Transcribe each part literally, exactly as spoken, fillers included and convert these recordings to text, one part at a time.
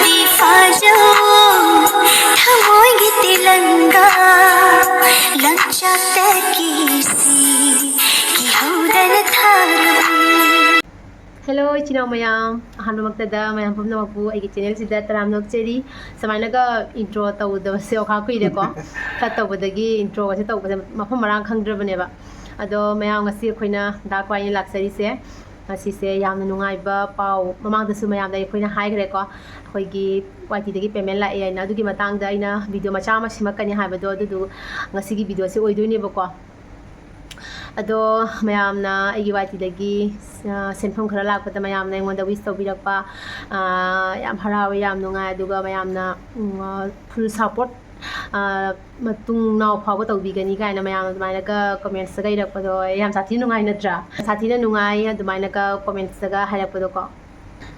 ꯐꯥꯖꯧ ꯊꯃꯣꯏꯒꯤ ꯇꯤꯂꯪꯒꯥ ꯂꯪꯆꯥꯛꯇꯒꯤ ꯁꯤ ꯀꯤꯍꯧꯗꯅ ꯊꯥꯔꯕꯅꯤ꯫ Hello ꯏꯆꯤꯟ ꯏꯅꯥꯎ ꯃꯌꯥꯝ, ꯑꯍꯥꯟꯕꯃꯛꯇꯗ ꯃꯌꯥꯝ ꯄꯨꯝꯅꯃꯛꯄꯨ ꯑꯩꯒꯤ channelꯁꯤꯗ ꯇꯔꯥꯝꯅ ꯑꯣꯛꯆꯔꯤ꯫ ꯁꯨꯃꯥꯏꯅꯒ intro ꯇꯧꯗꯕꯁꯦ ꯑꯣꯈꯥꯛ ꯀꯨꯏꯔꯦꯀꯣ꯫ ꯈꯔ ꯇꯧꯕꯗꯒꯤ introꯒꯁꯦ ꯇꯧꯕꯁꯦ ꯃꯐꯝ ꯃꯔꯥꯡ ꯈꯪꯗ꯭ꯔꯕꯅꯦꯕ꯫ ꯑꯗꯣ ꯃꯌꯥꯝ, ꯉꯁꯤ ꯑꯩꯈꯣꯏꯅ ꯗꯥꯛ ꯋꯥꯏꯅꯤ ꯂꯥꯛꯆꯔꯤꯁꯦ, ꯉꯁꯤꯁꯦ ꯌꯥꯝꯅ ꯅꯨꯡꯉꯥꯏꯕ ꯄꯥꯎ, ꯃꯃꯥꯡꯗꯁꯨ ꯃꯌꯥꯝꯗ ꯑꯩꯈꯣꯏꯅ ꯍꯥꯏꯈ꯭ꯔꯦꯀꯣ, ꯑꯩꯈꯣꯏꯒꯤ ꯋꯥꯏ ꯇꯤꯗꯒꯤ payment ꯂꯥꯛꯑꯦ ꯍꯥꯏꯅ꯫ ꯑꯗꯨꯒꯤ ꯃꯇꯥꯡꯗ ꯑꯩꯅ video ꯃꯆꯥ ꯑꯃ ꯁꯦꯝꯃꯛꯀꯅꯤ ꯍꯥꯏꯕꯗꯣ, ꯑꯗꯨꯗꯨ ꯉꯁꯤꯒꯤ videoꯁꯦ ꯑꯣꯏꯗꯣꯏꯅꯦꯕꯀꯣ꯫ ꯑꯗꯣ ꯃꯌꯥꯝꯅ ꯑꯩꯒꯤ ꯋꯥꯏ ꯇꯤꯗꯒꯤ, ꯑ, ꯁꯦꯟꯐꯝ ꯈꯔ ꯂꯥꯛꯄꯗ ꯃꯌꯥꯝꯅ ꯑꯩꯉꯣꯟꯗ wish ꯇꯧꯕꯤꯔꯛꯄ, ꯑ, ꯌꯥꯝ ꯍꯔꯥꯎꯋꯦ, ꯌꯥꯝ ꯅꯨꯡꯉꯥꯏ꯫ ꯑꯗꯨꯒ ꯃꯌꯥꯝꯅ, ꯎꯝ, ꯑ, full support, ꯑ, ꯃꯇꯨꯡ ꯅꯥꯎ ꯐꯥꯎꯕ ꯇꯧꯕꯤꯒꯅꯤ ꯀꯥꯏꯅ ꯃꯌꯥꯝꯅ ꯑꯗꯨꯃꯥꯏꯅꯒ commentsꯇꯒ ꯏꯔꯛꯄꯗꯣ ꯑꯩ ꯌꯥꯝ ꯁꯥꯊꯤꯅ ꯅꯨꯡꯉꯥꯏ, ꯅꯠꯇ꯭ꯔꯥ? ꯁꯥꯊꯤꯅ ꯅꯨꯡꯉꯥꯏ ꯑꯗꯨꯃꯥꯏꯅꯒ commentsꯇꯒ ꯍꯥꯏꯔꯛꯄꯗꯣꯀꯣ꯫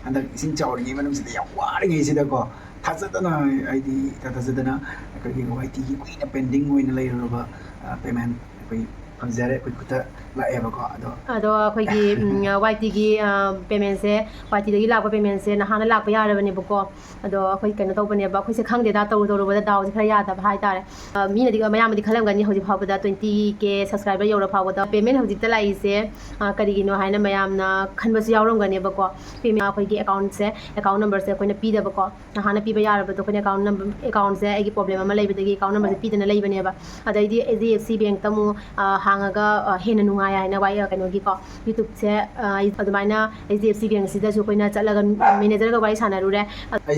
ꯍꯟꯗꯛ ꯏꯁꯤꯡ ꯆꯥꯎꯔꯤꯉꯩ ꯃꯅꯨꯡꯁꯤꯗ, ꯌꯥꯝ ꯋꯥꯔꯤꯉꯩꯁꯤꯗꯀꯣ, ꯊꯥꯖꯗꯅ, ꯍꯥꯏꯗꯤ ꯏꯊꯥ ꯊꯥꯖꯗꯅ ꯑꯩꯈꯣꯏꯒꯤ ꯋꯥꯏ ꯇꯤꯒꯤ ꯀꯨꯏꯅ pending ꯑꯣꯏꯅ ꯂꯩꯔꯨꯔꯕ, ꯑ, payment ꯑꯩꯈꯣꯏ ꯐꯪꯖꯔꯦ, ꯑꯩꯈꯣꯏ ꯈꯨꯠꯇ ꯂꯥꯛꯑꯦꯕꯀꯣ꯫ ꯑꯗꯣ ꯑꯗꯣ ꯑꯩꯈꯣꯏꯒꯤ, ꯎꯝ, ꯋꯥꯏ ꯇꯤꯒꯤ, ꯑ, paymentꯁꯦ, ꯋꯥꯏ ꯇꯤꯗꯒꯤ ꯂꯥꯛꯄ paymentꯁꯦ ꯅꯍꯥꯟꯅ ꯂꯥꯛꯄ ꯌꯥꯔꯕꯅꯦꯕꯀꯣ꯫ ꯑꯗꯣ ꯑꯩꯈꯣꯏ ꯀꯩꯅꯣ ꯇꯧꯕꯅꯦꯕ, ꯑꯩꯈꯣꯏꯁꯦ ꯈꯪꯗꯦꯗ, ꯇꯧꯔꯨ ꯇꯧꯔꯨꯕꯗ ꯗꯥꯎꯁꯦ ꯈꯔ ꯌꯥꯗꯕ ꯍꯥꯏꯇꯥꯔꯦ꯫ ꯑ, ꯃꯤꯅꯗꯤ, ꯃꯌꯥꯝꯅꯗꯤ ꯈꯜꯂꯝꯒꯅꯤ ꯍꯧꯖꯤꯛ ꯐꯥꯎꯕꯗ twenty K subscriber ꯌꯧꯔ ꯐꯥꯎꯕꯗ payment ꯍꯧꯖꯤꯛꯇ ꯂꯥꯛꯏꯁꯦ, ꯑ, ꯀꯔꯤꯒꯤꯅꯣ ꯍꯥꯏꯅ ꯃꯌꯥꯝꯅ ꯈꯟꯕꯁꯨ ꯌꯥꯎꯔꯝꯒꯅꯦꯕꯀꯣ꯫ Payment ꯑꯩꯈꯣꯏꯒꯤ accountꯁꯦ, account numberꯁꯦ ꯑꯩꯈꯣꯏꯅ ꯄꯤꯗꯕꯀꯣ꯫ ꯅꯍꯥꯟꯅ ꯄꯤꯕ ꯌꯥꯔꯕꯗꯣ ꯑꯩꯈꯣꯏꯅ account number, accountꯁꯦ ꯑꯩꯒꯤ problem ꯑꯃ ꯂꯩꯕꯗꯒꯤ account numberꯁꯦ ꯄꯤꯗꯅ ꯂꯩꯕꯅꯦꯕ꯫ ꯑꯗꯩꯗꯤ H D F C bankꯇ ꯑꯃꯨꯛ, ꯑ, ꯍꯥꯡꯉꯒ, ꯑ, ꯍꯦꯟꯅ ꯅꯨꯡꯉꯥꯏ ꯍꯥꯏꯅ ꯋꯥꯏ-, ꯑ, ꯀꯩꯅꯣꯒꯤꯀꯣ, YouTubeꯁꯦ, ꯑ, ꯑꯗꯨꯃꯥꯏꯅ H D F C bankꯁꯤꯗꯁꯨ ꯑꯩꯈꯣꯏꯅ ꯆꯠꯂꯒ managerꯒ ꯋꯥꯔꯤ ꯁꯥꯟꯅꯔꯨꯔꯦ꯫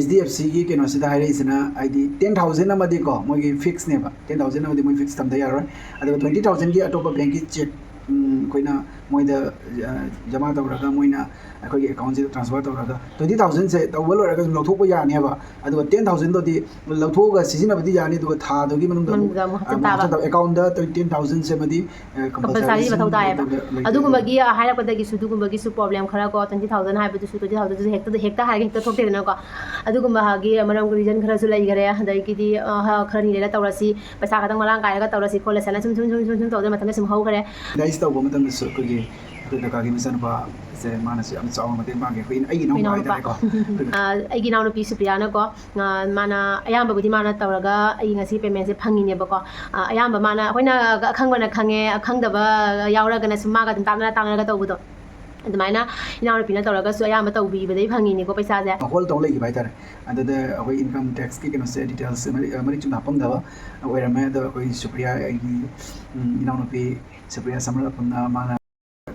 H D F Cꯒꯤ ꯀꯩꯅꯣꯁꯤꯗ ꯍꯥꯏꯔꯛꯏꯁꯤꯅ, ꯍꯥꯏꯗꯤ, ten thousand ꯑꯃꯗꯤꯀꯣ, ꯃꯣꯏꯒꯤ fixꯅꯦꯕ, ten thousand ꯑꯃꯗꯤ ꯃꯣꯏ fix ꯊꯝꯗ ꯌꯥꯔꯣꯏ꯫ ꯑꯗꯨꯒ twenty thousandꯒꯤ ꯑꯇꯣꯞꯄ bankꯀꯤ cheque, ꯎꯝ, ꯑꯩꯈꯣꯏꯅ ꯃꯣꯏꯗ, ꯑ, ꯖꯃꯥ ꯇꯧꯔꯒ, ꯃꯣꯏꯅ ꯑꯩꯈꯣꯏꯒꯤ accountꯁꯤꯗ transfer ꯇꯧꯔꯒ, twenty thousandꯁꯦ ꯇꯧꯕ ꯂꯣꯏꯔꯒ ꯑꯗꯨꯝ ꯂꯧꯊꯣꯛꯄ ꯌꯥꯅꯦꯕ꯫ ꯑꯗꯨꯒ ten thousandꯗꯨꯗꯤ ꯂꯧꯊꯣꯛꯑꯒ ꯁꯤꯖꯤꯟꯅꯕꯗꯤ ꯌꯥꯅꯤ, ꯑꯗꯨꯒ ꯊꯥꯗꯨꯒꯤ ꯃꯅꯨꯡꯗ ꯑꯃꯨꯛ, ꯃꯅꯨꯡꯗ ꯑꯃꯨꯛ ꯍꯥꯞꯆꯤꯟ ꯑ, ꯇꯥꯕ꯫ Hapchinta accountꯇ ten thousandꯁꯦ ꯑꯃꯗꯤ, ꯑ, compulsory compulsory ꯃꯊꯧ ꯇꯥꯏꯌꯦꯕ꯫ ꯂꯩꯇꯕ꯫ ꯑꯗꯨꯒꯨꯝꯕꯒꯤ, ꯑ, ꯍꯥꯏꯔꯛꯄꯗꯒꯤꯁꯨ ꯑꯗꯨꯒꯨꯝꯕꯒꯤꯁꯨ problem ꯈꯔ ꯀꯣ, twenty thousand ꯍꯥꯏꯕꯗꯨꯁꯨ, twenty thousandꯗꯨꯁꯨ ꯍꯦꯛꯇ, ꯍꯦꯛꯇ ꯍꯥꯏꯔꯒ ꯍꯦꯛꯇ ꯊꯣꯛꯇꯦꯗꯅꯀꯣ꯫ ꯑꯗꯨꯒꯨꯝꯕ ꯍꯥꯏꯒꯤ ꯃꯔꯝ, reason ꯈꯔꯁꯨ ꯂꯩꯈꯔꯦ꯫ ꯑꯗꯒꯤꯗꯤ, ꯑ, ꯍ-, ꯈꯔ ꯅꯤ ꯂꯩꯔ ꯇꯧꯔꯁꯤ, ꯄꯩꯁꯥ ꯈꯛꯇꯪ ꯃꯔꯥꯡ ꯀꯥꯏꯔꯒ ꯇꯧꯔꯁꯤ ꯈꯣꯠꯂꯁꯤꯅ ꯁꯨꯝ, ꯁꯨꯝ, ꯁꯨꯝ, ꯁꯨꯝ, ꯁꯨꯝ ꯇꯧꯗꯅ ꯃꯊꯟꯇ ꯁꯨꯝ ꯍꯧꯈ꯭ꯔꯦ꯫ Guys ꯇꯧꯕ ꯃꯇꯝꯗꯁꯨ ꯑꯩꯈꯣꯏꯒꯤ, ꯑꯩꯈꯣꯏ ꯀꯀꯥꯒꯤ ꯃꯆꯥꯅꯨꯄꯥ ꯁꯦ ꯃꯥꯅꯁꯨ ꯌꯥꯝ ꯆꯥꯎꯅ ꯃꯇꯦꯡ ꯄꯥꯡꯉꯦ, ꯑꯩꯈꯣꯏ, ꯑꯩꯒꯤ ꯏꯅꯥꯎꯅꯨꯄꯥ ꯏꯅꯥꯎꯅꯨꯄꯥ꯫ ꯍꯥꯏꯇꯥꯔꯦꯀꯣ꯫ ꯑꯩꯈꯣꯏꯅ ꯑ, ꯑꯩꯒꯤ ꯏꯅꯥꯎꯅꯨꯄꯤ ꯁꯨꯄ꯭ꯔꯤꯌꯥꯅꯀꯣ, ꯑ, ꯃꯥꯅ ꯑꯌꯥꯝꯕꯕꯨꯗꯤ ꯃꯥꯅ ꯇꯧꯔꯒ ꯑꯩ ꯉꯁꯤ paymentꯁꯦ ꯐꯪꯉꯤꯅꯦꯕꯀꯣ꯫ ꯑ, ꯑꯌꯥꯝꯕ ꯃꯥꯅ, ꯑꯩꯈꯣꯏꯅ ꯑꯈꯪꯕꯅ ꯈꯪꯉꯦ, ꯑꯈꯪꯗꯕ ꯌꯥꯎꯔꯒꯅ ꯁꯨꯝ ꯃꯥꯒ ꯑꯗꯨꯝ ꯇꯥꯟꯅꯔ ꯇꯥꯟꯅꯔꯒ ꯇꯧꯕꯗꯣ, ꯑꯗꯨꯃꯥꯏꯅ ꯏꯅꯥꯎꯅꯨꯄꯤꯅ ꯇꯧꯔꯒꯁꯨ ꯑꯌꯥꯝꯕ ꯇꯧꯕꯤꯕꯗꯒꯤ ꯐꯪꯉꯤꯅꯦꯀꯣ ꯄꯩꯁꯥꯁꯦ꯫ ꯍꯣꯜ ꯇꯧ ꯂꯩꯈꯤꯕ ꯍꯥꯏꯇꯥꯔꯦ꯫ ꯑꯗꯨꯗ ꯑꯩꯈꯣꯏ income taxꯀꯤ ꯀꯩꯅꯣꯁꯦ, details ꯃꯔꯤꯛ, ꯃꯔꯤꯛ ꯆꯨꯝꯅ ꯍꯥꯞꯄꯝꯗꯕ ꯑꯣꯏꯔꯝꯃꯦ꯫ ꯑꯗꯣ ꯑꯩꯈꯣꯏ ꯁꯨꯄ꯭ꯔꯤꯌꯥ, ꯑꯩꯒꯤ, ꯎꯝ, ꯏꯅꯥꯎꯅꯨꯄꯤ ꯁꯨꯄ꯭ꯔꯤꯌꯥ ꯁꯃꯔꯠ ꯑꯄꯨꯟꯅ ꯃꯥꯅ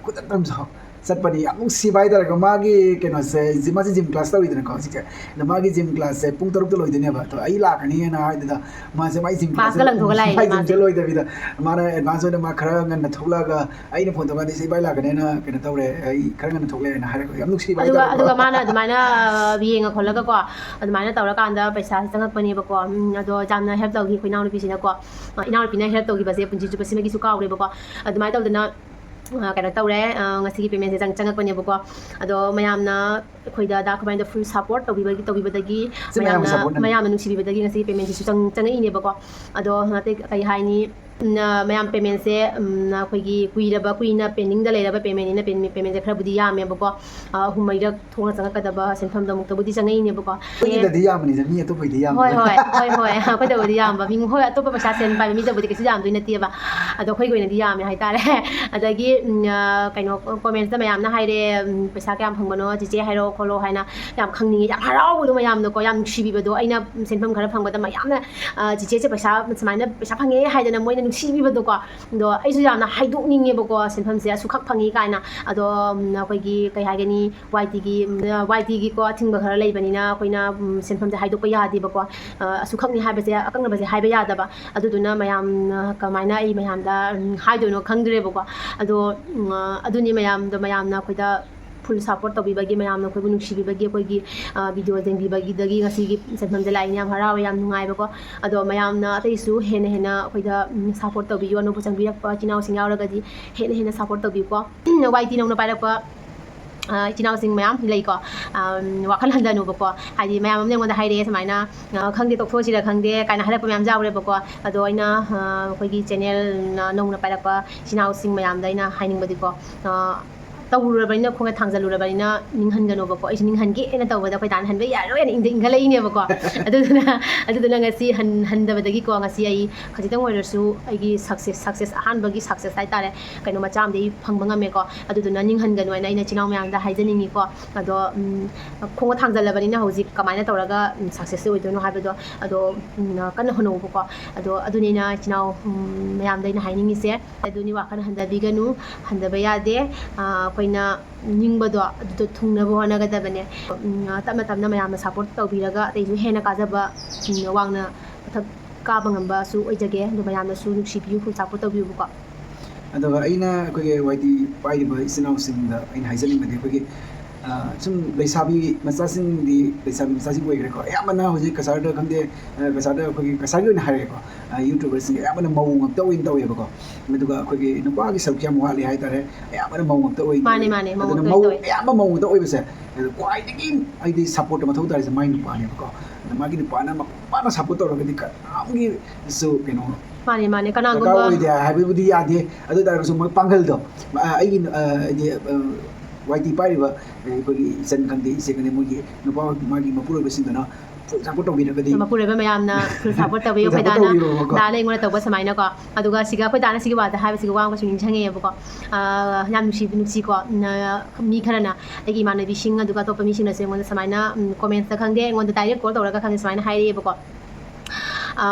ꯈꯨꯗꯛꯇ ꯑꯗꯨꯝ ꯁꯥꯎ-, ꯆꯠꯄꯅꯤ꯫ ꯌꯥꯝ ꯅꯨꯡꯁꯤꯕ ꯍꯥꯏꯇꯥꯔꯦꯀꯣ꯫ ꯃꯥꯒꯤ ꯀꯩꯅꯣꯁꯦ, ꯖꯤ-, ꯃꯥꯁꯦ gym class ꯇꯧꯔꯤꯗꯅꯀꯣ ꯍꯧꯖꯤꯛꯁꯦ꯫ ꯑꯗꯣ ꯃꯥꯒꯤ gym classꯁꯦ ꯄꯨꯡ ꯇꯔꯨꯛꯇ ꯂꯣꯏꯗꯣꯏꯅꯦꯕ꯫ ꯑꯗꯣ ꯑꯩ ꯂꯥꯛꯀꯅꯤꯅ ꯍꯥꯏꯗꯨꯗ ꯃꯥꯁꯦ ꯃꯥꯏ gym classꯁꯦ ꯃꯥꯁꯀ ꯂꯪꯊꯣꯛꯑꯒ ꯂꯥꯛꯏꯅꯦ ꯃꯥꯏ gymꯁꯦ ꯃꯥꯁꯦ꯫ ꯂꯣꯏꯗꯕꯤꯗ ꯃꯥꯅ advance ꯑꯣꯏꯅ ꯃꯥ ꯈꯔ ꯉꯟꯅ ꯊꯣꯛꯂꯛꯑꯒ ꯑꯩꯅ phone ꯇꯧꯀꯥꯟꯗ, "ꯏꯆꯦ, ꯏꯕꯥꯏ ꯂꯥꯛꯀꯅꯦꯅ ꯀꯩꯅꯣ ꯇꯧꯔꯦ, ꯑꯩ ꯈꯔ ꯉꯟꯅ ꯊꯣꯛꯂꯛꯑꯦꯅ" ꯍꯥꯏꯔꯛꯄ꯫ ꯌꯥꯝ ꯅꯨꯡꯁꯤꯕ ꯑꯗꯨꯒ, ꯍꯥꯏꯇꯥꯔꯦꯀꯣ꯫ ꯑꯗꯨꯒ ꯃꯥꯅ ꯑꯗꯨꯃꯥꯏꯅ, ꯑ, ꯌꯦꯡꯉ ꯈꯣꯠꯂꯒꯀꯣ, ꯑꯗꯨꯃꯥꯏꯅ ꯇꯧꯔꯀꯥꯟꯗ ꯄꯩꯁꯥꯁꯦ ꯆꯪꯉꯛꯄꯅꯦꯕꯀꯣ꯫ ꯎꯝ, ꯑꯗꯣ ꯌꯥꯝꯅ help ꯇꯧꯈꯤ ꯑꯩꯈꯣꯏ ꯏꯅꯥꯎꯅꯨꯄꯤꯁꯤꯅꯀꯣ꯫ ꯑ, ꯏꯅꯥꯎꯅꯨꯄꯤꯅ help ꯇꯧꯈꯤꯕꯁꯦ ꯄꯨꯟꯁꯤ ꯆꯨꯞꯄ ꯁꯤꯃꯒꯤꯁꯨ ꯀꯥꯎꯔꯦꯕꯀꯣ꯫ ꯑꯗꯨꯃꯥꯏꯅ ꯇꯧꯗꯅ, ꯑ, ꯀꯩꯅꯣ ꯇꯧꯔꯦ꯫ ꯑ, ꯉꯁꯤꯒꯤ paymentꯁꯦ ꯆꯪ-, ꯆꯪꯉꯛꯄꯅꯦꯕꯀꯣ꯫ ꯑꯗꯣ ꯃꯌꯥꯝꯅ ꯑꯩꯈꯣꯏꯗ ꯗꯥ ꯈꯨꯃꯥꯏꯗ full support ꯇꯧꯕꯤꯕꯒꯤ, ꯇꯧꯕꯤꯕꯗꯒꯤ, ꯁꯤ ꯃꯌꯥꯝꯒꯤ ꯃꯌꯥꯝꯅ, supportꯅꯅꯤ꯫ ꯃꯌꯥꯝꯅ ꯅꯨꯡꯁꯤꯕꯤꯕꯗꯒꯤ ꯉꯁꯤꯒꯤ paymentꯁꯤꯁꯨ ꯆꯪ-, ꯆꯪꯉꯛꯏꯅꯦꯕꯀꯣ꯫ ꯑꯗꯣ ꯅꯠꯇꯦ, ꯀꯩ ꯍꯥꯏꯅꯤ, ꯎꯝ, ꯑ, ꯃꯌꯥꯝ paymentꯁꯦ, ꯎꯝ, ꯑꯩꯈꯣꯏꯒꯤ ꯀꯨꯏꯔꯕ, ꯀꯨꯏꯅ pendingꯗ ꯂꯩꯔꯕ paymentꯅꯤꯅ, payment, paymentꯁꯦ ꯈꯔꯕꯨꯗꯤ ꯌꯥꯝꯃꯦꯕꯀꯣ꯫ ꯑ, ꯑꯍꯨꯝ ꯃꯔꯤꯔꯛ ꯊꯣꯛꯅ ꯆꯪꯉꯛꯀꯗꯕ ꯁꯦꯟꯐꯝꯗꯣ ꯑꯃꯨꯛꯇꯕꯨꯗꯤ ꯆꯪꯉꯛꯏꯅꯦꯕꯀꯣ꯫ ꯑꯩꯈꯣꯏꯒꯤꯗꯗꯤ ꯌꯥꯝꯕꯅꯤꯗ, ꯃꯤ ꯑꯇꯣꯞꯄꯒꯤꯗꯤ ꯌꯥꯝꯗꯕꯅꯤ꯫ ꯍꯣꯏ, ꯍꯣꯏ, ꯍꯣꯏ, ꯍꯣꯏ, ꯑꯩꯈꯣꯏꯗꯕꯨꯗꯤ ꯌꯥꯝꯕ꯫ ꯃꯤ, ꯍꯣꯏ, ꯑꯇꯣꯞꯄ ꯄꯩꯁꯥ ꯁꯦꯟ ꯄꯥꯏꯕ ꯃꯤꯗꯕꯨꯗꯤ ꯀꯩꯁꯨ ꯌꯥꯝꯗꯣꯏ ꯅꯠꯇꯦꯕ꯫ ꯑꯗꯣ ꯑꯩꯈꯣꯏꯒꯤ ꯑꯣꯏꯅꯗꯤ ꯌꯥꯝꯃꯦ ꯍꯥꯏꯇꯥꯔꯦ꯫ ꯑꯗꯒꯤ, ꯎꯝ, ꯑ, ꯀꯩꯅꯣ, commentꯇ ꯃꯌꯥꯝꯅ ꯍꯥꯏꯔꯦ, ꯎꯝ, "ꯄꯩꯁꯥ ꯀꯌꯥꯝ ꯐꯪꯕꯅꯣ, ꯆꯤꯆꯦ ꯍꯥꯏꯔꯛꯑꯣ ꯈꯣꯠꯂꯣ" ꯍꯥꯏꯅ ꯌꯥꯝ ꯈꯪꯅꯤꯡꯉꯦ, ꯌꯥꯝ ꯍꯔꯥꯎꯕꯗꯣ ꯃꯌꯥꯝꯅꯀꯣ, ꯌꯥꯝ ꯅꯨꯡꯁꯤꯕꯤꯕꯗꯣ꯫ ꯑꯩꯅ ꯁꯦꯟꯐꯝ ꯈꯔ ꯐꯪꯕꯗ ꯃꯌꯥꯝꯅ, ꯑ, "ꯆꯤꯆꯦꯁꯦ ꯄꯩꯁꯥ ꯁꯨꯃꯥꯏꯅ ꯄꯩꯁꯥ ꯐꯪꯉꯦ" ꯍꯥꯏꯗꯅ ꯃꯣꯏꯅ ꯅꯨꯡꯁꯤꯕꯤꯕꯗꯣꯀꯣ꯫ ꯑꯗꯣ ꯑꯩꯁꯨ ꯌꯥꯝꯅ ꯍꯥꯏꯗꯣꯛꯅꯤꯡꯉꯦꯕꯀꯣ, ꯁꯦꯟꯐꯝꯁꯦ ꯑꯁꯨꯛꯈꯛ ꯐꯪꯉꯤ ꯀꯥꯏꯅ꯫ ꯑꯗꯣ, ꯎꯝ, ꯑꯩꯈꯣꯏꯒꯤ ꯀꯩ ꯍꯥꯏꯒꯅꯤ, YTꯒꯤ, ꯎꯝ, YTꯒꯤꯀꯣ ꯑꯊꯤꯡꯕ ꯈꯔ ꯂꯩꯕꯅꯤꯅ ꯑꯩꯈꯣꯏꯅ, ꯎꯝ, ꯁꯦꯟꯐꯝꯁꯦ ꯍꯥꯏꯗꯣꯛꯄ ꯌꯥꯗꯦꯕꯀꯣ꯫ ꯑ, ꯑꯁꯨꯛꯈꯛꯅꯤ ꯍꯥꯏꯕꯁꯦ, ꯑꯀꯛꯅꯕꯁꯦ ꯍꯥꯏꯕ ꯌꯥꯗꯕ꯫ ꯑꯗꯨꯗꯨꯅ ꯃꯌꯥꯝꯅ ꯀꯃꯥꯏꯅ ꯑꯩ ꯃꯌꯥꯝꯗ, ꯎꯝ, ꯍꯥꯏꯗꯣꯏꯅꯣ ꯈꯪꯗ꯭ꯔꯦꯕꯀꯣ꯫ ꯑꯗꯣ, ꯎꯝ, ꯑ, ꯑꯗꯨꯅꯤ ꯃꯌꯥꯝꯗꯣ, ꯃꯌꯥꯝꯅ ꯑꯩꯈꯣꯏꯗ full support ꯇꯧꯕꯤꯕꯒꯤ, ꯃꯌꯥꯝꯅ ꯑꯩꯈꯣꯏꯕꯨ ꯅꯨꯡꯁꯤꯕꯤꯕꯒꯤ, ꯑꯩꯈꯣꯏꯒꯤ, ꯑ, video ꯌꯦꯡꯕꯤꯕꯒꯤꯗꯒꯤ ꯉꯁꯤꯒꯤ ꯁꯦꯟꯐꯝꯁꯦ ꯂꯥꯛꯏꯅꯦ꯫ ꯌꯥꯝ ꯍꯔꯥꯎꯋꯦ, ꯌꯥꯝ ꯅꯨꯡꯉꯥꯏꯕꯀꯣ꯫ ꯑꯗꯣ ꯃꯌꯥꯝꯅ ꯑꯇꯩꯁꯨ ꯍꯦꯟꯅ ꯍꯦꯟꯅ ꯑꯩꯈꯣꯏꯗ, ꯎꯝ, support ꯇꯧꯕꯤꯌꯨ, ꯑꯅꯧꯕ ꯆꯪꯕꯤꯔꯛꯄ ꯏꯆꯤꯟ ꯏꯅꯥꯎꯁꯤꯡ ꯌꯥꯎꯔꯒꯗꯤ ꯍꯦꯟꯅ ꯍꯦꯟꯅ support ꯇꯧꯕꯤꯌꯨꯀꯣ꯫ YT ꯅꯧꯅ ꯄꯥꯏꯔꯛꯄ, ꯑ, ꯏꯆꯤꯟ ꯏꯅꯥꯎꯁꯤꯡ ꯃꯌꯥꯝ ꯂꯩꯀꯣ꯫ ꯑꯝ, ꯋꯥꯈꯜ ꯍꯟꯊꯅꯨꯕꯀꯣ꯫ ꯍꯥꯏꯗꯤ ꯃꯌꯥꯝ ꯑꯃꯅ ꯑꯩꯉꯣꯟꯗ ꯍꯥꯏꯔꯛꯑꯦ ꯁꯨꯃꯥꯏꯅ, ꯑ, "ꯈꯪꯗꯦ, ꯇꯣꯛꯊꯣꯛꯑꯁꯤꯔ ꯈꯪꯗꯦ" ꯀꯥꯏꯅ ꯍꯥꯏꯔꯛꯄ ꯃꯌꯥꯝꯁꯨ ꯌꯥꯎꯔꯦꯕꯀꯣ꯫ ꯑꯗꯣ ꯑꯩꯅ, ꯑ, ꯑꯩꯈꯣꯏꯒꯤ channel ꯅꯧꯅ ꯄꯥꯏꯔꯛꯄ ꯏꯆꯤꯟ ꯏꯅꯥꯎꯁꯤꯡ ꯃꯌꯥꯝꯗ ꯑꯩꯅ ꯍꯥꯏꯅꯤꯡꯕꯗꯤꯀꯣ, ꯑ, ꯇꯧꯔꯨꯔꯕꯅꯤꯅ, ꯈꯣꯡꯗ ꯊꯥꯡꯖꯜꯂꯨꯔꯕꯅꯤꯅ ꯅꯤꯡꯍꯟꯒꯅꯣꯕꯀꯣ꯫ ꯑꯩꯁꯨ ꯅꯤꯡꯍꯟꯒꯦꯅ ꯇꯧꯕꯗ ꯑꯩꯈꯣꯏ ꯗꯥꯅ "ꯍꯟꯕ ꯌꯥꯔꯣꯏꯅ" ꯏꯪꯗ ꯏꯪꯈꯠꯂꯛꯏꯅꯦꯕꯀꯣ꯫ ꯑꯗꯨꯗꯨꯅ, ꯑꯗꯨꯗꯨꯅ ꯉꯁꯤ ꯍꯟ-, ꯍꯟꯗꯕꯗꯒꯤꯀꯣ, ꯉꯁꯤ ꯑꯩ ꯈꯖꯤꯛꯇꯪ ꯑꯣꯏꯔꯁꯨ ꯑꯩꯒꯤ success, success, ꯑꯍꯥꯟꯕꯒꯤ success ꯍꯥꯏꯇꯥꯔꯦ, ꯀꯩꯅꯣ ꯃꯆꯥ ꯑꯃꯗꯤ ꯑꯩ ꯐꯪꯕ ꯉꯝꯃꯦꯀꯣ꯫ ꯑꯗꯨꯗꯨꯅ ꯅꯤꯡꯍꯟꯒꯅꯨ ꯍꯥꯏꯅ ꯑꯩꯅ ꯏꯆꯤꯟ ꯏꯅꯥꯎ ꯃꯌꯥꯝꯗ ꯍꯥꯏꯖꯅꯤꯡꯉꯤꯀꯣ꯫ ꯑꯗꯣ, ꯎꯝ, ꯈꯣꯡꯗ ꯊꯥꯡꯖꯜꯂꯕꯅꯤꯅ ꯍꯧꯖꯤꯛ ꯀꯃꯥꯏꯅ ꯇꯧꯔꯒ, ꯎꯝ, success ꯑꯣꯏꯗꯣꯏꯅꯣ ꯍꯥꯏꯕꯗꯣ, ꯑꯗꯣ, ꯎꯝ, ꯀꯟꯅ ꯍꯣꯠꯅꯧꯕꯀꯣ꯫ ꯑꯗꯣ ꯑꯗꯨꯅꯤꯅ ꯏꯆꯤꯟ ꯏꯅꯥꯎ, ꯎꯝ, ꯃꯌꯥꯝꯗ ꯑꯩꯅ ꯍꯥꯏꯅꯤꯡꯉꯤꯁꯦ꯫ ꯑꯗꯨꯅꯤ, ꯋꯥꯈꯜ ꯍꯟꯊꯕꯤꯒꯅꯨ, ꯍꯟꯊꯕ ꯌꯥꯗꯦ꯫ ꯑ, ꯑꯩꯈꯣꯏꯅ ꯅꯤꯡꯕꯗꯣ ꯑꯗꯨꯗꯣ ꯊꯨꯡꯅꯕ ꯍꯣꯠꯅꯒꯗꯕꯅꯦ꯫ ꯎꯝ, ꯇꯞꯅ ꯇꯞꯅ ꯃꯌꯥꯝꯅ support ꯇꯧꯕꯤꯔꯒ ꯑꯇꯩꯁꯨ ꯍꯦꯟꯅ ꯀꯥꯖꯕ, ꯎꯝ, ꯋꯥꯡꯅ ꯃꯊꯛ ꯀꯥꯕ ꯉꯝꯕꯁꯨ ꯑꯣꯏꯖꯒꯦ꯫ ꯑꯗꯣ ꯃꯌꯥꯝꯅꯁꯨ ꯅꯨꯡꯁꯤꯕꯤꯌꯨ, full support ꯇꯧꯕꯤꯌꯨꯕꯀꯣ꯫ ꯑꯗꯨꯒ ꯑꯩꯅ ꯑꯩꯈꯣꯏꯒꯤ ꯋꯥꯏ ꯇꯤ ꯄꯥꯏꯔꯤꯕ ꯏꯆꯤꯟ ꯏꯅꯥꯎꯁꯤꯡꯗ ꯑꯩꯅ ꯍꯥꯏꯖꯅꯤꯡꯕꯗꯤ, ꯑꯩꯈꯣꯏꯒꯤ, ꯑ, ꯁꯨꯝ ꯂꯩꯁꯥꯕꯤ ꯃꯆꯥꯁꯤꯡꯗꯤ, ꯂꯩꯁꯥꯕꯤ ꯃꯆꯥꯁꯤꯡ ꯑꯣꯏꯈ꯭ꯔꯦꯀꯣ, ꯑꯌꯥꯝꯕꯅ ꯍꯧꯖꯤꯛ ꯀꯁꯥꯔꯗ ꯈꯪꯗꯦ, ꯑ, ꯀꯁꯥꯔꯗ ꯑꯩꯈꯣꯏꯒꯤ ꯀꯁꯥꯔꯒꯤ ꯑꯣꯏꯅ ꯍꯥꯏꯔꯒꯦꯀꯣ, ꯑ, YouTuberꯁꯤꯡ ꯑꯌꯥꯝꯕꯅ ꯃꯧ ꯉꯥꯛꯇ ꯑꯣꯏꯅ ꯇꯧꯋꯦꯕꯀꯣ꯫ ꯑꯗꯨꯒ ꯑꯩꯈꯣꯏꯒꯤ ꯅꯨꯄꯥꯒꯤ ꯁꯔꯨꯛꯁꯦ ꯌꯥꯝ ꯋꯥꯠꯂꯤ ꯍꯥꯏꯇꯥꯔꯦ, ꯑꯌꯥꯝꯕꯅ ꯃꯧ ꯉꯥꯛꯇ ꯑꯣꯏ ꯃꯥꯅꯦ, ꯇꯧꯋꯦ꯫ ꯃꯥꯅꯦ, ꯃꯧ ꯑꯗꯨꯅ ꯉꯥꯛꯇ ꯃꯧ, ꯇꯧꯋꯦ꯫ ꯑꯌꯥꯝꯕ ꯃꯧ ꯉꯥꯛꯇ ꯑꯣꯏꯕꯁꯦ, ꯑꯗꯨ ꯈ꯭ꯋꯥꯏꯗꯒꯤ ꯍꯥꯏꯗꯤ support ꯃꯊꯧ ꯇꯥꯔꯤꯁꯦ ꯃꯥꯏ ꯅꯨꯄꯥꯅꯦꯕꯀꯣ꯫ ꯑꯗ ꯃꯥꯒꯤ ꯅꯨꯄꯥꯅ ꯃꯄꯨꯡ ꯐꯥꯅ support ꯇꯧꯔꯒꯗꯤ ꯀꯅꯥꯝꯒꯤꯁꯨ ꯀꯩꯅꯣ ꯃꯥꯅꯦ, ꯃꯥꯅꯦ, ꯗꯔꯀꯥꯔ ꯀꯅꯥꯒꯨꯝꯕ ꯑꯣꯏꯗꯦ ꯍꯥꯏꯕꯕꯨꯗꯤ ꯌꯥꯗꯦ꯫ ꯑꯗꯨ ꯑꯣꯏ ꯇꯥꯔꯒꯁꯨ ꯃꯣꯏ ꯄꯥꯡꯒꯜꯗꯣ, ꯑ, ꯑꯩꯒꯤ, ꯑ, ꯍꯥꯏꯗꯤ, ꯑ, ꯋꯥꯏ ꯇꯤ ꯄꯥꯏꯔꯤꯕ, ꯑ, ꯑꯩꯈꯣꯏꯒꯤ ꯏꯆꯟ ꯈꯪꯗꯦ, ꯏꯆꯦ ꯈꯪꯗꯦ, ꯃꯣꯏꯒꯤ ꯅꯨꯄꯥ, ꯃꯥꯒꯤ ꯃꯄꯨꯔꯣꯏꯕꯁꯤꯡꯗꯨꯅ full support ꯇꯧꯕꯤꯔꯒꯗꯤ꯫ ꯃꯄꯨꯔꯣꯏꯕ ꯃꯌꯥꯝꯅ full support ꯇꯧꯕꯤꯌꯨ꯫ Full ꯑꯩꯈꯣꯏ support ꯗꯥꯅ, ꯇꯧꯕꯤꯔꯣꯀꯣ꯫ ꯗꯥꯅ ꯑꯩꯉꯣꯟꯗ ꯇꯧꯕ ꯁꯨꯃꯥꯏꯅꯀꯣ꯫ ꯑꯗꯨꯒ ꯁꯤꯒ ꯑꯩꯈꯣꯏ ꯗꯥꯅ ꯁꯤꯒꯤ ꯋꯥꯗ ꯍꯥꯏꯕꯁꯤꯒ ꯋꯥ ꯑꯃꯁꯨ ꯅꯤꯡꯁꯤꯡꯉꯛꯑꯦꯕꯀꯣ꯫ ꯑ, ꯌꯥꯝ ꯅꯨꯡꯁꯤꯕ, ꯅꯨꯡꯁꯤꯀꯣ꯫ ꯅ-, ꯃꯤ ꯈꯔꯅ, ꯑꯩꯒꯤ ꯏꯃꯥꯟꯅꯕꯤꯁꯤꯡ ꯑꯗꯨꯒ ꯑꯇꯣꯞꯄ ꯃꯤꯁꯤꯡꯅꯁꯨ ꯑꯩꯉꯣꯟꯗ ꯁꯨꯃꯥꯏꯅ, ꯎꯝ, commentsꯇ ꯈꯪꯗꯦ, ꯑꯩꯉꯣꯟꯗ direct call ꯇꯧꯔꯒ ꯈꯪꯗꯦ, ꯁꯨꯃꯥꯏꯅ ꯍꯥꯏꯔꯛꯑꯦꯕꯀꯣ꯫ ꯑ,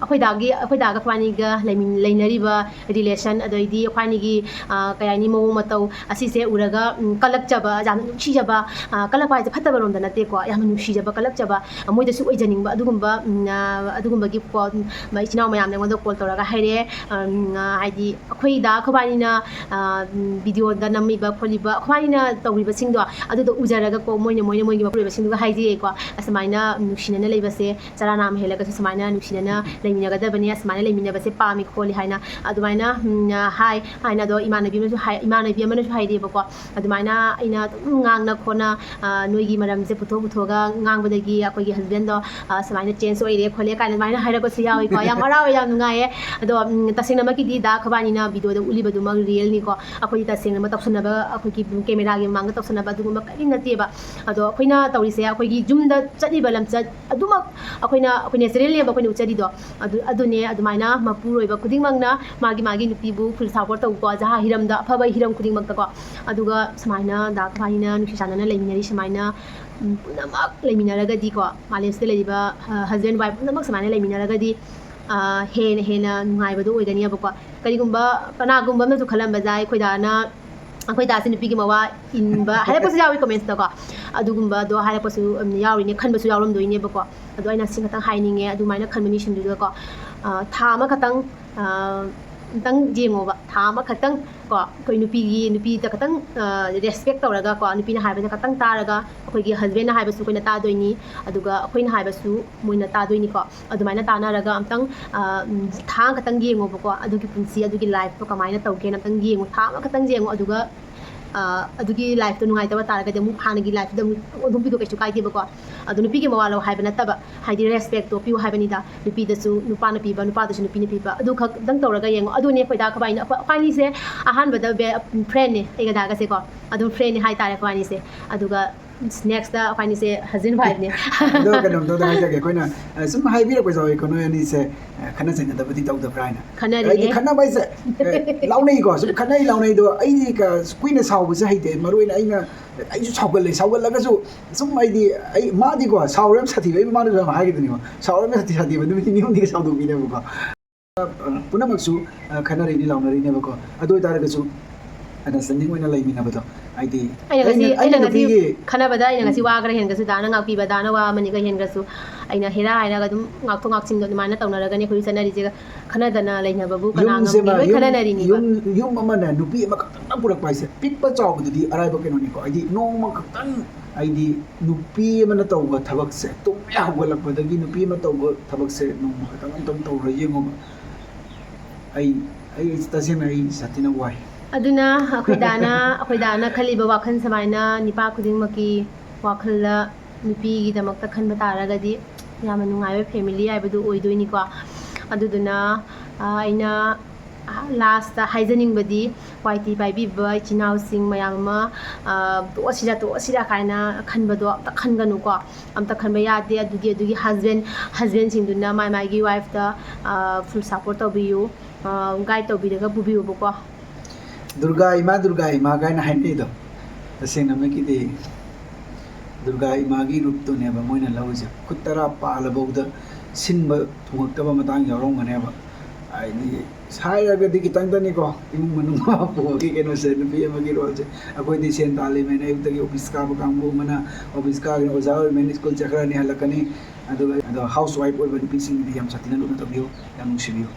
ꯑꯩꯈꯣꯏ ꯗꯥꯒꯤ, ꯑꯩꯈꯣꯏ ꯗꯥꯒ ꯑꯩꯈꯣꯏꯕꯥꯅꯤꯒ ꯂꯩꯃꯤꯟ-, ꯂꯩꯅꯔꯤꯕ relation, ꯑꯗꯩꯗꯤ ꯑꯩꯈꯣꯏꯕꯥꯅꯤꯒꯤ, ꯑ, ꯀꯩ ꯍꯥꯏꯅꯤ, ꯃꯑꯣꯡ ꯃꯇꯧ ꯑꯁꯤꯁꯦ ꯎꯔꯒ, ꯎꯝ, ꯀꯜꯂꯛꯆꯕ, ꯌꯥꯝꯅ ꯅꯨꯡꯁꯤꯖꯕ, ꯑ, ꯀꯜꯂꯛꯄ ꯍꯥꯏꯁꯦ ꯐꯠꯇꯕ ꯔꯣꯝꯗ ꯅꯠꯇꯦꯀꯣ, ꯌꯥꯝꯅ ꯅꯨꯡꯁꯤꯖꯕ, ꯀꯜꯂꯛꯆꯕ, ꯑ, ꯃꯣꯏꯗꯁꯨ ꯑꯣꯏꯖꯅꯤꯡꯕ ꯑꯗꯨꯒꯨꯝꯕ, ꯎꯝ, ꯑ, ꯑꯗꯨꯒꯨꯝꯕꯒꯤ call, ꯎꯝ, ꯏꯆꯤꯟ ꯏꯅꯥꯎ ꯃꯌꯥꯝꯅ ꯑꯩꯉꯣꯟꯗ call ꯇꯧꯔꯒ ꯍꯥꯏꯔꯛꯑꯦ꯫ ꯎꯝ, ꯑ, ꯍꯥꯏꯗꯤ ꯑꯩꯈꯣꯏ ꯗꯥ ꯑꯩꯈꯣꯏꯕꯥꯅꯤꯅ, ꯑ, ꯎꯝ, videoꯗ ꯅꯝꯃꯤꯕ ꯈꯣꯠꯂꯤꯕ, ꯑꯩꯈꯣꯏꯕꯥꯅꯤꯅ ꯇꯧꯔꯤꯕꯁꯤꯡꯗꯣ ꯑꯗꯨꯗꯣ ꯎꯖꯔꯒꯀꯣ, ꯃꯣꯏꯅ, ꯃꯣꯏꯅ ꯃꯣꯏꯒꯤ ꯃꯄꯨꯔꯣꯏꯕꯁꯤꯡꯗꯨꯒ ꯍꯥꯏꯖꯩꯌꯦꯀꯣ, ꯑꯁꯨꯃꯥꯏꯅ ꯅꯨꯡꯁꯤꯅꯅ ꯂꯩꯕꯁꯦ ꯆꯔꯥ ꯅꯥꯝꯃ ꯍꯦꯜꯂꯒꯁꯨ ꯁꯨꯃꯥꯏꯅ ꯅꯨꯡꯁꯤꯅꯅ ꯂꯩꯃꯤꯟꯅꯒꯗꯕꯅꯤ, ꯑꯁꯨꯃꯥꯏꯅ ꯂꯩꯃꯤꯟꯅꯕꯁꯦ ꯄꯥꯝꯃꯤ ꯈꯣꯠꯂꯤ ꯍꯥꯏꯅ ꯑꯗꯨꯃꯥꯏꯅ, ꯎꯝ, ꯍꯥꯏ ꯍꯥꯏꯅ꯫ ꯑꯗꯣ ꯏꯃꯥꯟꯅꯕꯤ ꯑꯃꯅꯁꯨ ꯍꯥꯏ, ꯏꯃꯥꯟꯅꯕꯤ ꯑꯃꯅꯁꯨ ꯍꯥꯏꯔꯛꯑꯦꯕꯀꯣ꯫ ꯑꯗꯨꯃꯥꯏꯅ ꯑꯩꯅ ꯑꯗꯨꯝ ꯉꯥꯡꯅ ꯈꯣꯠꯅ, ꯑ, ꯅꯣꯏꯒꯤ ꯃꯔꯝꯁꯦ ꯄꯨꯊꯣꯛ ꯄꯨꯊꯣꯛꯑꯒ ꯉꯥꯡꯕꯗꯒꯤ ꯑꯩꯈꯣꯏꯒꯤ husband ꯗꯣ, ꯑ, ꯁꯨꯃꯥꯏꯅ change ꯑꯣꯏꯔꯦ ꯈꯣꯠꯂꯦ ꯀꯥꯏꯅ ꯑꯗꯨꯃꯥꯏꯅ ꯍꯥꯏꯔꯛꯄꯁꯨ ꯌꯥꯎꯏꯀꯣ꯫ ꯌꯥꯝ ꯍꯔꯥꯎꯋꯦ, ꯌꯥꯝ ꯅꯨꯡꯉꯥꯏꯌꯦ꯫ ꯑꯗꯣ, ꯎꯝ, ꯇꯁꯦꯡꯅꯃꯛꯀꯤꯗꯤ ꯗꯥ ꯑꯩꯈꯣꯏꯕꯥꯅꯤꯅ video ꯗ ꯎꯠꯂꯤꯕꯗꯨꯃꯛ real ꯅꯤꯀꯣ꯫ ꯑꯩꯈꯣꯏꯗꯤ ꯇꯁꯦꯡꯅꯃꯛ ꯇꯧꯁꯟꯅꯕ, ꯑꯩꯈꯣꯏꯒꯤ camera ꯒꯤ ꯃꯃꯥꯡꯗ ꯇꯧꯁꯟꯅꯕ ꯑꯗꯨꯒꯨꯝꯕ ꯀꯔꯤꯝ ꯅꯠꯇꯦꯕ꯫ ꯑꯗꯣ ꯑꯩꯈꯣꯏꯅ ꯇꯧꯔꯤꯁꯦ ꯑꯩꯈꯣꯏꯒꯤ ꯌꯨꯝꯗ ꯆꯠꯂꯤꯕ ꯂꯝꯆꯠ ꯑꯗꯨꯃꯛ ꯑꯩꯈꯣꯏꯅ, ꯑꯩꯈꯣꯏ natural ꯅꯦꯕ ꯑꯩꯈꯣꯏꯅ ꯎꯠꯆꯔꯤꯗꯣ꯫ ꯑꯗꯨ, ꯑꯗꯨꯅꯦ ꯑꯗꯨꯃꯥꯏꯅ ꯃꯄꯨꯔꯣꯏꯕ ꯈꯨꯗꯤꯡꯃꯛꯅ ꯃꯥꯒꯤ, ꯃꯥꯒꯤ ꯅꯨꯄꯤꯕꯨ full support ꯇꯧꯀꯣ, ꯖꯍꯥ ꯍꯤꯔꯝꯗ, ꯑꯐꯕ ꯍꯤꯔꯝ ꯈꯨꯗꯤꯡꯃꯛꯇꯀꯣ꯫ ꯑꯗꯨꯒ ꯁꯨꯃꯥꯏꯅ ꯗꯥ ꯑꯩꯈꯣꯏꯕꯥꯅꯤꯅ ꯅꯨꯡꯁꯤ ꯆꯥꯟꯅꯅ ꯂꯩꯃꯤꯟꯅꯔꯤ ꯁꯨꯃꯥꯏꯅ, ꯎꯝ, ꯄꯨꯝꯅꯃꯛ ꯂꯩꯃꯤꯟꯅꯔꯒꯗꯤꯀꯣ, ꯃꯥꯂꯦꯝꯁꯤꯗ ꯂꯩꯔꯤꯕ, ꯑ, husband wife ꯄꯨꯝꯅꯃꯛ ꯁꯨꯃꯥꯏꯅ ꯂꯩꯃꯤꯟꯅꯔꯒꯗꯤ, ꯑ, ꯍꯦꯟꯅ ꯍꯦꯟꯅ ꯅꯨꯡꯉꯥꯏꯕꯗꯣ ꯑꯣꯏꯒꯅꯤꯕꯀꯣ꯫ ꯀꯔꯤꯒꯨꯝꯕ ꯀꯅꯥꯒꯨꯝꯕ ꯑꯃꯅꯁꯨ ꯈꯜꯂꯝꯕ ꯌꯥꯏ, ꯑꯩꯈꯣꯏ ꯗꯥꯅ, ꯑꯩꯈꯣꯏ ꯗꯥꯁꯦ ꯅꯨꯄꯤꯒꯤ ꯃꯋꯥ ꯏꯟꯕ ꯍꯥꯏꯔꯛꯄꯁꯨ ꯌꯥꯎꯏ comment ꯇꯀꯣ꯫ ꯑꯗꯨꯒꯨꯝꯕꯗꯣ ꯍꯥꯏꯔꯛꯄꯁꯨ, ꯎꯝ, ꯌꯥꯎꯔꯤꯅꯦ, ꯈꯟꯕꯁꯨ ꯌꯥꯎꯔꯝꯗꯣꯏꯅꯦꯕꯀꯣ꯫ ꯑꯗꯣ ꯑꯩꯅ ꯁꯤ ꯈꯛꯇꯪ ꯍꯥꯏꯅꯤꯡꯉꯦ, ꯑꯗꯨꯃꯥꯏꯅ ꯈꯟꯕ ꯃꯤꯁꯤꯡꯗꯨꯗꯀꯣ, ꯑ, ꯊꯥ ꯑꯃꯈꯛꯇꯪ, ꯑ, ꯑꯝꯇꯪ ꯌꯦꯡꯉꯣꯕ, ꯊꯥ ꯑꯃꯈꯛꯇꯪ ꯀꯣ, ꯑꯩꯈꯣꯏ ꯅꯨꯄꯤꯒꯤ, ꯅꯨꯄꯤꯗ ꯈꯛꯇꯪ, ꯑ, respect ꯇꯧꯔꯒ ꯀꯣ, ꯅꯨꯄꯤꯅ ꯍꯥꯏꯕꯗ ꯈꯛꯇꯪ ꯇꯥꯔꯒ, ꯑꯩꯈꯣꯏꯒꯤ husband ꯅ ꯍꯥꯏꯕꯁꯨ ꯑꯩꯈꯣꯏꯅ ꯇꯥꯗꯣꯏꯅꯤ, ꯑꯗꯨꯒ ꯑꯩꯈꯣꯏꯅ ꯍꯥꯏꯕꯁꯨ ꯃꯣꯏꯅ ꯇꯥꯗꯣꯏꯅꯤꯀꯣ꯫ ꯑꯗꯨꯃꯥꯏꯅ ꯇꯥꯟꯅꯔꯒ ꯑꯝꯇꯪ, ꯑ, ꯎꯝ, ꯊꯥ ꯑꯃꯈꯛꯇꯪ ꯌꯦꯡꯉꯣꯕꯀꯣ, ꯑꯗꯨꯒꯤ ꯄꯨꯟꯁꯤ, ꯑꯗꯨꯒꯤ life ꯇꯣ ꯀꯃꯥꯏꯅ ꯇꯧꯒꯦꯅ ꯑꯝꯇꯪ ꯌꯦꯡꯉꯣ, ꯊꯥ ꯑꯃꯈꯛꯇꯪ ꯌꯦꯡꯉꯣ꯫ ꯑꯗꯨꯒ, ꯑ, ꯑꯗꯨꯒꯤ life ꯇꯣ ꯅꯨꯡꯉꯥꯏꯇꯕ ꯇꯥꯔꯒꯗꯤ ꯑꯃꯨꯛ ꯍꯥꯟꯅꯒꯤ life ꯇꯨꯗ ꯑꯃꯨꯛ ꯑꯣꯟꯊꯣꯛꯄꯤꯗꯣ ꯀꯩꯁꯨ ꯀꯥꯏꯗꯦꯕꯀꯣ꯫ ꯑꯗꯣ ꯅꯨꯄꯤꯒꯤ ꯃꯋꯥ ꯂꯧ ꯍꯥꯏꯕ ꯅꯠꯇꯕ, ꯍꯥꯏꯗꯤ respect ꯇꯣ ꯄꯤꯌꯨ ꯍꯥꯏꯕꯅꯤꯗ, ꯅꯨꯄꯤꯗꯁꯨ ꯅꯨꯄꯥꯅ ꯄꯤꯕ, ꯅꯨꯄꯥꯗꯁꯨ ꯅꯨꯄꯤꯅ ꯄꯤꯕ, ꯑꯗꯨ ꯈꯛꯇꯪ ꯇꯧꯔꯒ ꯌꯦꯡꯉꯣ꯫ ꯑꯗꯨꯅꯦ ꯑꯩꯈꯣꯏ ꯗꯥ ꯑꯩꯈꯣꯏꯕꯥꯅꯤꯅ, ꯑꯩꯈꯣꯏ, ꯑꯩꯈꯣꯏꯕꯥꯅꯤꯁꯦ ꯑꯍꯥꯟꯕꯗ be-, friend ꯅꯦ, ꯑꯩꯒ ꯗꯥꯒꯁꯦꯀꯣ, ꯑꯗꯨꯝ friend ꯅꯦ ꯍꯥꯏꯇꯥꯔꯦ ꯑꯩꯈꯣꯏꯕꯥꯅꯤꯁꯦ꯫ ꯑꯗꯨꯒ next ꯇ ꯑꯩꯈꯣꯏꯕꯥꯅꯤꯁꯦ husband wife ꯅꯦ꯫ ꯑꯗꯣ ꯀꯩꯅꯣꯝꯇ ꯍꯥꯏꯖꯒꯦ, ꯑꯩꯈꯣꯏꯅ, ꯑ, ꯁꯨꯝ ꯍꯥꯏꯕꯤꯔꯛꯄꯁꯨ ꯌꯥꯎꯋꯤꯀꯣ, ꯅꯣꯏ ꯑꯅꯤꯁꯦ, ꯑ, ꯈꯠꯅ ꯆꯩꯅꯗꯕꯗꯤ ꯇꯧꯗꯕ꯭ꯔꯥ ꯍꯥꯏꯅ꯫ ꯈꯠꯅꯔꯤꯅꯦ꯫ ꯍꯥꯏꯗꯤ ꯈꯠꯅꯕ ꯍꯥꯏꯁꯦ, ꯑ, ꯂꯥꯎꯅꯩꯀꯣ, ꯁꯨꯝ ꯈꯠꯅꯩ ꯂꯥꯎꯅꯩꯗꯣ, ꯑꯩꯗꯤ ꯀ-, ꯀꯨꯏꯅ ꯁꯥꯎꯕꯁꯦ ꯍꯩꯇꯦ, ꯃꯔꯨ ꯑꯣꯏꯅ ꯑꯩꯅ, ꯑꯩꯁꯨ ꯁꯥꯎꯒꯜꯂꯦ, ꯁꯥꯎꯒꯜꯂꯒꯁꯨ ꯁꯨꯝ ꯑꯩꯗꯤ, ꯑꯩ, ꯃꯥꯗꯤꯀꯣ, ꯁꯥꯎꯔ ꯌꯥꯝ ꯁꯥꯊꯤꯕ, ꯑꯩ ꯃꯃꯥꯡꯗꯁꯨ ꯌꯥꯝ ꯍꯥꯏꯈꯤꯕꯅꯤꯀꯣ, ꯁꯥꯎꯔ ꯌꯥꯝ ꯁꯥꯊꯤ ꯁꯥꯊꯤꯕ, ꯅꯨꯃꯤꯠ ꯅꯤꯅꯤ ꯍꯨꯝꯅꯤꯒ ꯁꯥꯎꯗꯣꯛꯄꯤꯅꯦꯕꯀꯣ꯫ ꯄꯨꯝꯅꯃꯛꯁꯨ, ꯑ, ꯈꯠꯅꯔꯤꯅꯤ, ꯂꯥꯎꯅꯔꯤꯅꯦꯕꯀꯣ꯫ ꯑꯗꯨ ꯑꯣꯏꯇꯥꯔꯒꯁꯨ understanding ꯑꯣꯏꯅ ꯂꯩꯃꯤꯟꯅꯕꯗꯣ, ꯍꯥꯏꯗꯤ ꯑꯩꯅ ꯉꯁꯤ, ꯑꯩꯅ ꯑꯩꯅ ꯉꯁꯤ ꯅꯨꯄꯤꯒꯤ ꯈꯠꯅꯕꯗ ꯑꯩꯅ ꯉꯁꯤ ꯎꯝ꯫ ꯋꯥ ꯈꯔ ꯍꯦꯟꯒ꯭ꯔꯁꯨ, ꯗꯥꯅ ꯉꯥꯛꯄꯤꯕ, ꯗꯥꯅ ꯋꯥ ꯑꯃꯅꯤꯒ ꯍꯦꯟꯒ꯭ꯔꯁꯨ, ꯑꯩꯅ ꯍꯦꯔꯥ ꯍꯥꯏꯔꯒ ꯑꯗꯨꯝ ꯉꯥꯛꯊꯣꯛ ꯉꯥꯛꯁꯤꯟꯗꯣ ꯑꯗꯨꯃꯥꯏꯅ ꯇꯧꯅꯔꯒꯅꯤ ꯑꯩꯈꯣꯏꯁꯨ ꯆꯠꯅꯔꯤꯁꯦ꯫ ꯈꯠꯅꯗꯅ ꯂꯩꯅꯕꯕꯨ ꯀꯅꯥ ꯌꯨꯝꯁꯦ ꯉꯝꯒꯦ? ꯃꯥ-, ꯂꯣꯏ ꯌꯨꯝ, ꯈꯠꯅꯅꯔꯤꯅꯤꯕ꯫ ꯌꯨꯝ, ꯌꯨꯝ ꯑꯃꯅ ꯅꯨꯄꯤ ꯑꯃꯈꯛꯇꯪꯅ ꯄꯨꯔꯛꯄ ꯍꯥꯏꯁꯦ, ꯄꯤꯛꯄ ꯆꯥꯎꯕꯗꯨꯗꯤ ꯑꯔꯥꯏꯕ ꯀꯩꯅꯣꯅꯤꯀꯣ꯫ ꯍꯥꯏꯗꯤ ꯅꯣꯡꯃ ꯈꯛꯇꯪ ꯑꯩꯗꯤ ꯅꯨꯄꯤ ꯑꯃꯅ ꯇꯧꯕ ꯊꯕꯛꯁꯦ, ꯇꯨꯝ ꯍꯦꯛ ꯍꯧꯒꯠꯂꯛꯄꯗꯒꯤ ꯅꯨꯄꯤ ꯑꯃ ꯇꯧꯕ ꯊꯕꯛꯁꯦ ꯅꯣꯡꯃ ꯈꯛꯇꯪ ꯑꯝꯇꯪ ꯇꯧꯔ ꯌꯦꯡꯉꯣꯕ꯫ ꯑꯩ, ꯑꯩ ꯇꯁꯦꯡꯅ ꯑꯩ ꯁꯥꯊꯤꯅ ꯋꯥꯏ꯫ ꯑꯗꯨꯅ ꯑꯩꯈꯣꯏ ꯗꯥꯅ, ꯑꯩꯈꯣꯏ ꯗꯥꯅ ꯈꯜꯂꯤꯕ ꯋꯥꯈꯜ ꯁꯨꯃꯥꯏꯅ ꯅꯤꯄꯥ ꯈꯨꯗꯤꯡꯃꯛꯀꯤ ꯋꯥꯈꯜꯗ ꯅꯨꯄꯤꯒꯤꯗꯃꯛꯇ ꯈꯟꯕ ꯇꯥꯔꯒꯗꯤ ꯌꯥꯝꯅ ꯅꯨꯡꯉꯥꯏꯕ family ꯍꯥꯏꯕꯗꯨ ꯑꯣꯏꯗꯣꯏꯅꯤꯀꯣ꯫ ꯑꯗꯨꯗꯨꯅ, ꯑ, ꯑꯩꯅ last ꯍꯥꯏꯖꯅꯤꯡꯕꯗꯤ, ꯋꯥꯏ ꯇꯤ ꯄꯥꯏꯕꯤꯕ ꯏꯆꯤꯟ ꯏꯅꯥꯎꯁꯤꯡ ꯃꯌꯥꯝ ꯑꯃ, ꯑ, "ꯇꯣꯛꯑꯁꯤꯔ, ꯇꯣꯛꯑꯁꯤꯔ" ꯀꯥꯏꯅ ꯈꯟꯕꯗꯣ ꯑꯝꯇ ꯈꯟꯒꯅꯨꯀꯣ꯫ ꯑꯝꯇ ꯈꯟꯕ ꯌꯥꯗꯦ꯫ ꯑꯗꯨꯒꯤ, ꯑꯗꯨꯒꯤ husband, husbandꯁꯤꯡꯗꯨꯅ ꯃꯥꯏ ꯃꯥꯏꯒꯤ wifeꯇ, ꯑ, full support ꯇꯧꯕꯤꯌꯨ, ꯑ, guide ꯇꯧꯕꯤꯔꯒ ꯄꯨꯕꯤꯌꯨꯕꯀꯣ꯫ ꯗꯨꯔꯒꯥ ꯏꯃꯥ, ꯗꯨꯔꯒꯥ ꯏꯃꯥ ꯀꯥꯏꯅ ꯍꯥꯏꯅꯩꯗꯣ, ꯇꯁꯦꯡꯅꯃꯛꯀꯤꯗꯤ ꯗꯨꯔꯒꯥ ꯏꯃꯥꯒꯤ ꯔꯨꯞꯇꯨꯅꯦꯕ ꯃꯣꯏꯅ ꯂꯧꯔꯤꯁꯦ꯫ ꯈꯨꯠ ꯇꯔꯥ ꯄꯥꯜꯂꯐꯥꯎꯗ ꯁꯤꯟꯕ ꯊꯨꯡꯉꯛꯇꯕ ꯃꯇꯥꯡ ꯌꯥꯎꯔꯝꯒꯅꯦꯕ꯫ ꯍꯥꯏꯗꯤ, ꯍꯥꯏꯔꯒꯗꯤ ꯈꯤꯇꯪꯗꯅꯤꯀꯣ, ꯏꯃꯨꯡ ꯃꯅꯨꯡ ꯄꯨꯕꯒꯤ ꯀꯩꯅꯣꯁꯦ, ꯅꯨꯄꯤ ꯑꯃꯒꯤ roleꯁꯦ꯫ ꯑꯩꯈꯣꯏꯗꯤ ꯁꯦꯟ ꯇꯥꯜꯂꯤꯃꯦꯅ ꯑꯌꯨꯛꯇꯒꯤ office ꯀꯥꯕ ꯀꯥꯡꯕꯨ ꯑꯃꯅ office ꯀꯥꯒꯅꯤ, ꯑꯣꯖꯥ ꯑꯣꯏꯔꯤꯃꯦꯅ school ꯆꯠꯈ꯭ꯔꯅꯤ, ꯍꯜꯂꯛꯀꯅꯤ꯫ ꯑꯗꯨꯒ ꯑꯗꯣ housewife ꯑꯣꯏꯕ ꯅꯨꯄꯤꯁꯤꯡꯒꯤꯗꯤ ꯌꯥꯝ ꯁꯥꯊꯤꯅ ꯂꯨꯅ ꯇꯧꯕꯤꯌꯨ, ꯌꯥꯝ ꯅꯨꯡꯁꯤꯕꯤꯌꯨ꯫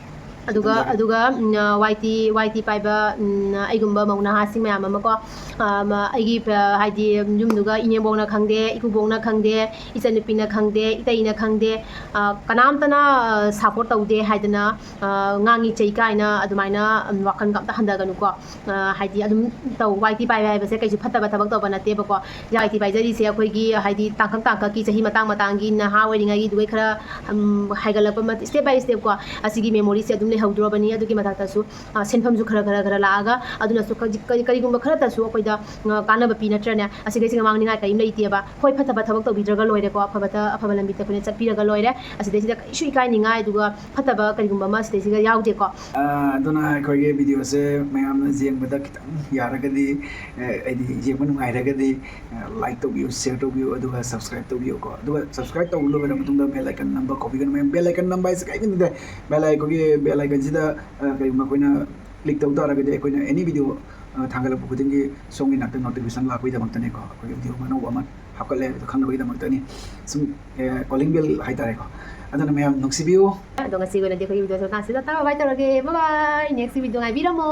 ꯑꯗꯨꯒ, ꯈꯤꯇꯪ ꯑꯗꯨꯒ, ꯎꯝ, ꯋꯥꯏ ꯇꯤ, ꯋꯥꯏ ꯇꯤ ꯄꯥꯏꯕ, ꯎꯝ, ꯑꯩꯒꯨꯝꯕ ꯃꯧ ꯅꯍꯥꯁꯤꯡ ꯃꯌꯥꯝ ꯑꯃ ꯀꯣ, ꯑ, ꯃ-, ꯑꯩꯒꯤ, ꯑ, ꯍꯥꯏꯗꯤ ꯌꯨꯝꯗꯨꯒ ꯏꯅꯦꯝꯕꯣꯛꯅ ꯈꯪꯗꯦ, ꯏꯀꯨꯕꯣꯛꯅ ꯈꯪꯗꯦ, ꯏꯆꯟꯅꯨꯄꯤꯅ ꯈꯪꯗꯦ, ꯏꯇꯩꯅ ꯈꯪꯗꯦ, ꯑ, ꯀꯅꯥꯝꯇꯅ, ꯑ, support ꯇꯧꯗꯦ ꯍꯥꯏꯗꯅ, ꯑ, ꯉꯥꯡꯉꯤ ꯆꯩ ꯀꯥꯏꯅ ꯑꯗꯨꯃꯥꯏꯅ, ꯎꯝ, ꯋꯥꯈꯜꯒ ꯑꯝꯇ ꯍꯟꯊꯒꯅꯨꯀꯣ꯫ ꯑ, ꯍꯥꯏꯗꯤ ꯑꯗꯨꯝ ꯇꯧ, ꯋꯥꯏ ꯇꯤ ꯄꯥꯏꯕ ꯍꯥꯏꯕꯁꯦ ꯀꯩꯁꯨ ꯐꯠꯇꯕ ꯊꯕꯛ ꯇꯧꯕ ꯅꯠꯇꯦꯕꯀꯣ꯫ ꯋꯥꯏ ꯇꯤ ꯄꯥꯏꯖꯔꯤꯁꯦ ꯑꯩꯈꯣꯏꯒꯤ ꯍꯥꯏꯗꯤ ꯇꯥꯡꯀꯛ ꯇꯥꯡꯀꯛꯀꯤ ꯆꯍꯤ ꯃꯇꯥꯡ ꯃꯇꯥꯡꯒꯤ ꯅꯍꯥ ꯑꯣꯏꯔꯤꯉꯩꯒꯤꯗꯨꯒꯩ ꯈꯔ, ꯎꯝ, ꯍꯥꯏꯒꯠꯂꯛꯄ ꯃ-, step by step ꯀꯣ, ꯑꯁꯤꯒꯤ memoryꯁꯦ ꯑꯗꯨꯝ ꯂꯩꯍꯧꯗ꯭ꯔꯣꯕꯅꯤ꯫ ꯑꯗꯨꯒꯤ ꯃꯊꯛꯇꯁꯨ, ꯑ, ꯁꯦꯟꯐꯝꯁꯨ ꯈꯔ ꯈꯔ ꯈꯔ ꯂꯥꯛꯑꯒ, ꯑꯗꯨꯅꯁꯨ ꯀꯔꯤ-, ꯀꯔꯤ-, ꯀꯔꯤꯒꯨꯝꯕ ꯈꯔꯇꯁꯨ ꯑꯩꯈꯣꯏꯗ, ꯑ, ꯀꯥꯟꯅꯕ ꯄꯤ ꯅꯠꯇ꯭ꯔꯅꯦ? ꯑꯁꯤꯗꯩꯁꯤꯒ ꯃꯥꯡꯅꯤꯡꯉꯥꯏ ꯀꯔꯤꯝ ꯂꯩꯇꯦꯕ꯫ ꯍꯣꯏ, ꯐꯠꯇꯕ ꯊꯕꯛ ꯇꯧꯕꯤꯗ꯭ꯔꯒ ꯂꯣꯏꯔꯦꯀꯣ, ꯑꯐꯕꯗ, ꯑꯐꯕ ꯂꯝꯕꯤꯗ ꯑꯩꯈꯣꯏꯅ ꯆꯠꯄꯤꯔꯒ ꯂꯣꯏꯔꯦ꯫ ꯑꯁꯤꯗꯩꯁꯤꯗ ꯀꯔꯤꯁꯨ ꯏꯀꯥꯏꯅꯤꯡꯉꯥꯏ ꯑꯗꯨꯒ ꯐꯠꯇꯕ ꯀꯔꯤꯒꯨꯝꯕ ꯑꯃ ꯁꯤꯗꯩꯁꯤꯗ ꯌꯥꯎꯗꯦꯀꯣ꯫ ꯑ, ꯑꯗꯨꯅ ꯑꯩꯈꯣꯏꯒꯤ videoꯁꯦ ꯃꯌꯥꯝꯅ ꯌꯦꯡꯕꯗ ꯈꯤꯇꯪ ꯌꯥꯔꯒꯗꯤ, ꯑ, ꯍꯥꯏꯗꯤ ꯌꯦꯡꯕ ꯅꯨꯡꯉꯥꯏꯔꯒꯗꯤ, ꯑ, like ꯇꯧꯕꯤꯌꯨ, share ꯇꯧꯕꯤꯌꯨ, ꯑꯗꯨꯒ subscribe ꯇꯧꯕꯤꯌꯨꯀꯣ꯫ ꯑꯗꯨꯒ subscribe ꯇꯧꯕ ꯂꯣꯏꯔ ꯃꯇꯨꯡꯗ bell icon ꯅꯝꯕ ꯀꯥꯎꯕꯤꯒꯅꯨ ꯃꯌꯥꯝ꯫ Bell icon ꯅꯝꯕ ꯍꯥꯏꯁꯦ ꯀꯔꯤꯝꯇ ꯅꯠꯇꯦ꯫ Bell, ꯑꯩꯈꯣꯏꯒꯤ bell iconꯁꯤꯗ, ꯑ, ꯀꯔꯤꯒꯨꯝꯕ ꯑꯩꯈꯣꯏꯅ click ꯇꯧ ꯇꯥꯔꯒꯗꯤ ꯑꯩꯈꯣꯏꯅ any video, ꯑ, ꯊꯥꯡꯒꯠꯂꯛꯄ ꯈꯨꯗꯤꯡꯒꯤ ꯁꯣꯝꯒꯤ ꯅꯥꯛꯇ notification ꯂꯥꯛꯄꯒꯤꯗꯃꯛꯇꯅꯤꯀꯣ꯫ ꯑꯩꯈꯣꯏꯒꯤ video ꯑꯅꯧꯕ ꯑꯃ ꯍꯥꯞꯀꯠꯂꯦ ꯍꯥꯏꯕꯗꯣ ꯈꯪꯅꯕꯒꯤꯗꯃꯛꯇꯅꯤ꯫ ꯁꯨꯝ, ꯑ, calling bell ꯍꯥꯏꯇꯥꯔꯦꯀꯣ꯫ ꯑꯗꯨꯅ ꯃꯌꯥꯝ ꯅꯨꯡꯁꯤꯕꯤꯌꯨ꯫ ꯑꯗꯣ ꯉꯁꯤꯒꯤ ꯑꯣꯏꯅꯗꯤ ꯑꯩꯈꯣꯏꯒꯤ videoꯁꯦ ꯃꯇꯥꯡꯁꯤꯗ ꯇꯥꯕ ꯕꯥꯏ ꯇꯧꯔꯒꯦ꯫ Bye bye꯫ Next video ꯉꯥꯏꯕꯤꯔꯝꯃꯣ꯫